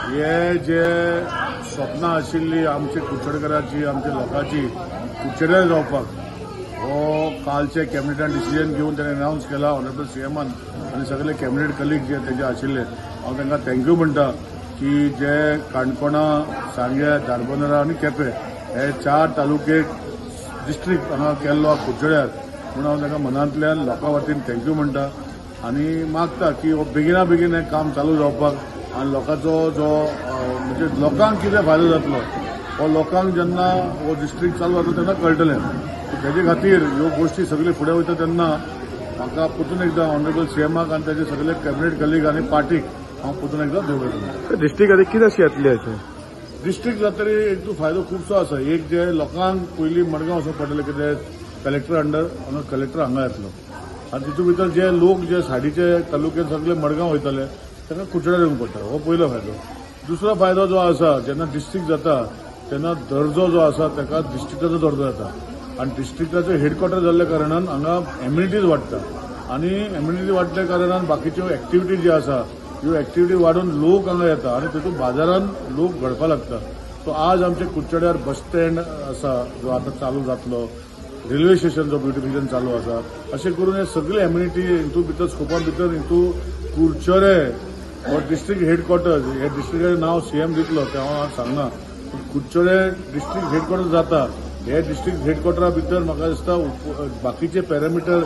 हे जे स्वप्नां आशिल्ली आमचे कुडचडकराची, आमच्या लोकांची कुडचड्यार जावपाक, हो कालचे कॅबिनेटान डिसिजन घेवन ताणें अनावन्स केला ऑनरेबल सीएमान आनी सगळे कॅबिनेट कलीग जे तेजे आशिल्ले, हांव तांकां thank you म्हणटा की जे काणकोणा, सांग्या, धारबांदोडा आनी केपें हे 4 तालुके डिस्ट्रिक्ट हांगा केल्लो कुडचड्यार, म्हूण हांव तांकां मनांतल्यान लोकां वतीन thank you म्हणटा आनी मागता की हो बेगिना बेगीन हें काम चालू जावपाक आनी लोकांचो जो म्हणजे लोकांक कितें फायदो जातलो हो लोकांक जेन्ना हो डिस्ट्रिक्ट चालू जातलो तेन्ना कळटलें. तेजे खातीर ह्यो गोश्टी सगळ्यो फुडें वयता तेन्ना म्हाका परतून एकदां ऑनरेबल सीएमाक आनी तेजे सगळे कॅबिनेट कलीग आनी पार्टीक हांव परतून एकदां देव करता. डिस्ट्रिक्ट आतां कितें अशें येतलें अशें डिस्ट्रिक्ट जातरी एक तूं फायदो खुबसो आसा. एक जे लोकांक पयलीं मडगांव वचूंक पडटलें कितें कलेक्टर अंडर, हांगा कलेक्टर हांगा येतलो आनी तितून भितर जे लोक जे साडीचे तालुक्यान सगळे मडगांव वयताले तांकां कुडचड्यार येवंक पडटा. हो पयलो फायदो. दुसरो फायदो जो आसा, जेन्ना डिस्ट्रिक्ट जाता तेन्ना दर्जो जो आसा ताका डिस्ट्रिक्टाचो दर्जो जाता आनी डिस्ट्रिक्टाचो हेडक्वॉर्टर जाल्ल्या कारणान हांगा एम्युनिटीज वाडटा आनी एम्युनिटी वाडल्या कारणान बाकीच्यो एक्टिविटी ज्यो आसा ह्यो एक्टिविटी वाडून लोक हांगा येता आनी तितून बाजारान लोक घडपाक लागता. सो आज आमचे कुडचड्यार बस स्टँड आसा जो आतां चालू जातलो, रेल्वे स्टेशन जो ब्युटिफिकेशन चालू आसा, अशें करून हे सगळे एम्युनिटी हितून भितर स्कोपा भितर हितून कुडचडे हो डिस्ट्रिक्ट हेडक्वॉर्टर्स, हे डिस्ट्रिक्टाचें नांव सीएम दितलो तें हांव आज सांगना, पूण कुडचडे डिस्ट्रिक्ट हेडक्वॉर्टर जाता. हे डिस्ट्रिक्ट हेडक्वॉर्टरा भितर म्हाका दिसता बाकीचे पॅरामिटर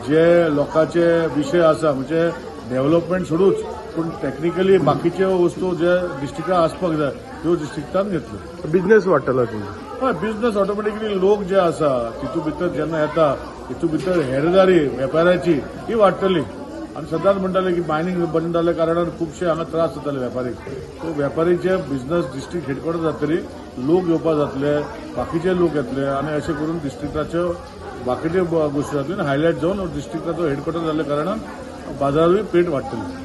जे लोकांचे विशय आसा म्हणजे डेव्हलपमेंट सोडूच पूण टॅक्निकली बाकीच्यो वस्तू जे डिस्ट्रिक्टान आसपाक जाय त्यो डिस्ट्रिक्टान घेतल्यो. बिजनेस वाडटलो तुमचो? हय, बिजनेस ऑटोमॅटिकली लोक जे आसा तितून भितर जेन्ना येता तितून भितर येरादारी वेपाराची ही वाडटली. आनी सदांच म्हणटाले की मायनींग बंद जाल्ल्या कारणान खुबशे हांगा त्रास जाताले वेपारीक. सो वेपारीचे बिजनेस डिस्ट्रिक्ट हेडक्वॉर्टर जातरी लोक येवपाक जातले, बाकीचे लोक येतले आनी अशें करून डिस्ट्रिक्टाच्यो बाकीच्यो गोश्टी जातल्यो आनी हायलायट जावन डिस्ट्रिक्टाचो हेडक्वॉर्टर जाल्ल्या कारणान बाजारूय पेट वाडटली.